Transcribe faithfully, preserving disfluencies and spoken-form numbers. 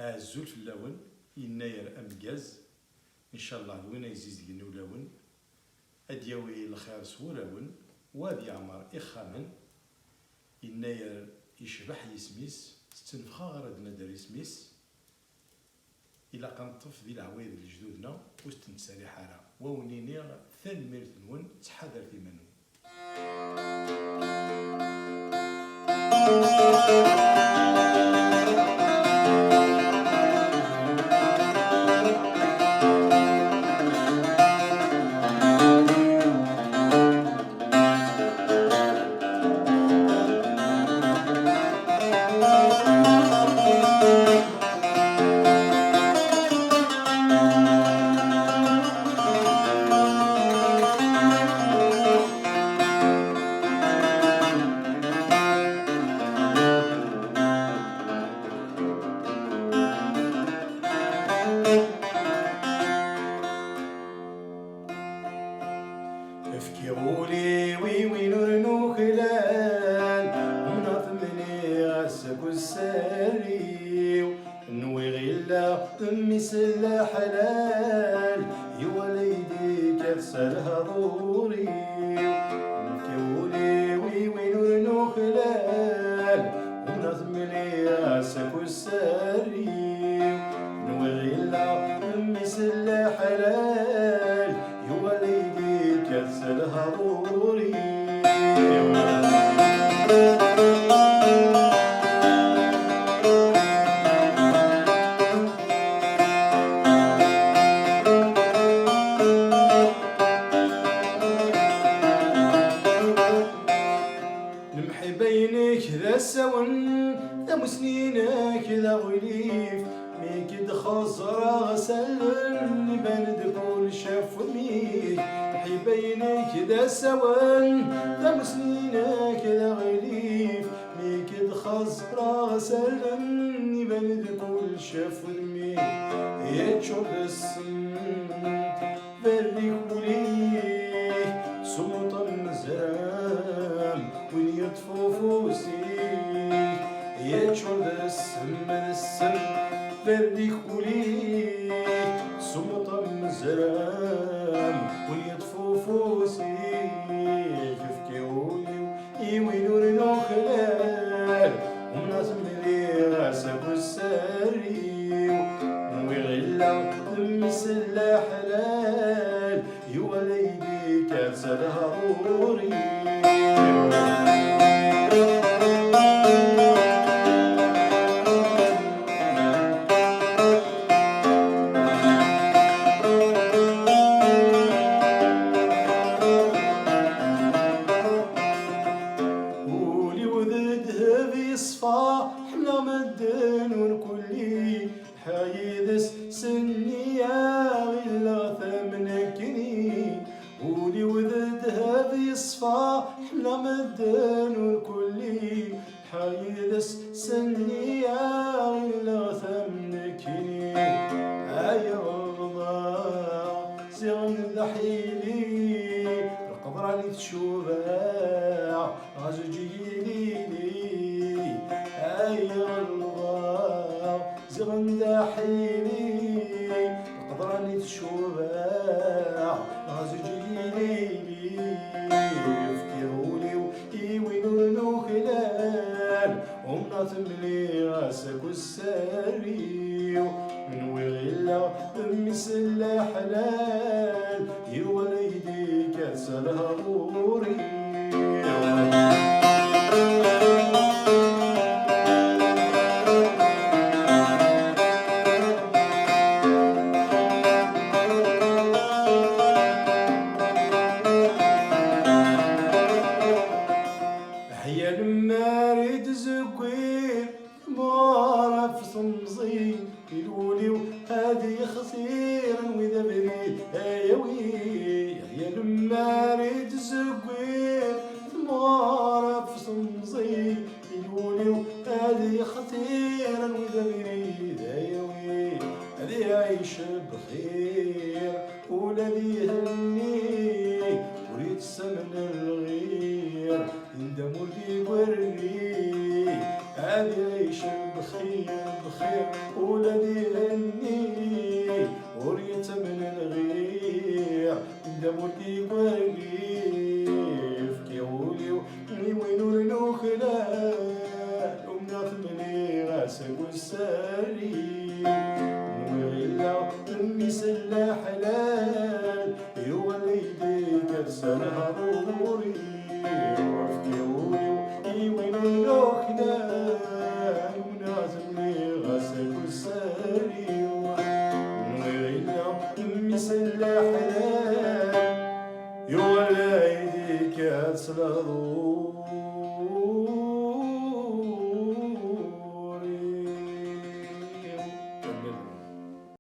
Azul fell-awen, yennayer ameggaz, ncallah d win ay izizdigen ulawen, ad d-yawi lxir s wurawen, wa ad yeɛmer ixxamen, yennayer yecbeḥ yisem-is, tettenfex-aɣ ara d-nadder isem-is, ilaq ad neṭṭef di leɛwayed n lejdud-nneɣ, ur s-ten-ttserriḥ ara. Wa wen-iniɣ tanemmirt-nwen, ttḥadaret iman-nwen. Fkiɣ ul-iw i win ur nuklal, umneɣ-t mliɣ ass akked sser-iw. Nwiɣ illa mmi-s n leḥlal, yuɣal-iyi-d ikkat s lehdur-iw. Fkiɣ ul-iw i win ur nuklal, umneɣ-t mliɣ ass akked sser-iw. Nwiɣ illa mmi-s n leḥlal, yuɣal-iyi-d ikkat s lehdur-iw. Lemḥibba-inek d asawen, tamussni-inek d aɣilif. Mi k-id-xeẓreɣ s allen, iban-d kullec ɣef wudem-ik. Lemḥibba-inek d asawen, tamussni-inek d aɣilif. Mi k-id-xeẓreɣ s allen, iban-d kullec ɣef wudem-ik. Yeččur d ssem berrik wul-ik, s umuṭ amezram win yeṭṭef ufus-ik. Yeččur d ssem, d ssem berrik wul-ik, s umuṭ amezram win yeṭṭef ufus-ik. Efk i wul-iw i win ur nuklal, umneɣ-t mliɣ ass akked sser-iw. Nwiɣ illa mmi-s n leḥlal, yuɣal-iyi-d ikkat s lehdur-iw. Ul-iw d ddheb yeṣfa, ḥemmleɣ medden ur kulli, lḥiɣ yid-s s nniya, ɣileɣ-t am nekkni. Ul-iw d ddheb yeṣfa, ḥemmleɣ medden ur kulli, lḥiɣ yid-s s nniya, ɣileɣ-t am nekkni. Ay ɣelḍeɣ, ziɣen d aḥili, lqeḍran i tcubaɣ, ɣazeǧ yilili. Ay ɣelḍeɣ, ziɣen d aḥili, lqeḍran i tcubaɣ, ɣazeǧ yilili. Efk i ul-iw i win ur nuklal, umneɣ-t mliɣ ass akked sser-iw. Nwiɣ illa mmi-s n leḥlal, yuɣal-iyi-d ikkat s lehdur-iw. Ḥya lemmer i d-zeggir temɣer ɣef temẓi, i lwul-iw ad yextir anwi d abrid ay awi. Ḥya lemmer i d-zeggir temɣer ɣef temẓi, i lwul-iw ad yextir anwi d abrid ay awi. Ad iɛic bxir ula d ihenni, ur yettamen lɣir, yendam ur d-igwerri. Ad iɛic bxir, bxir Ula d igenni ur yettamen lɣir, d amulki n wali. Fkiɣ ul-iw i win ur nuklal, umneɣ-t mliɣ-as deg usali. Nwiɣ illa mmi-s n leḥlal, yuɣal-iyi-d ikers lehdur-iw. Fkiɣ ul-iw i win ur nuklal, umneɣ-t mliɣ-as deg usali. Nwiɣ illa mmi-s n leḥlal, yuɣal-iyi-d ikers lehdur.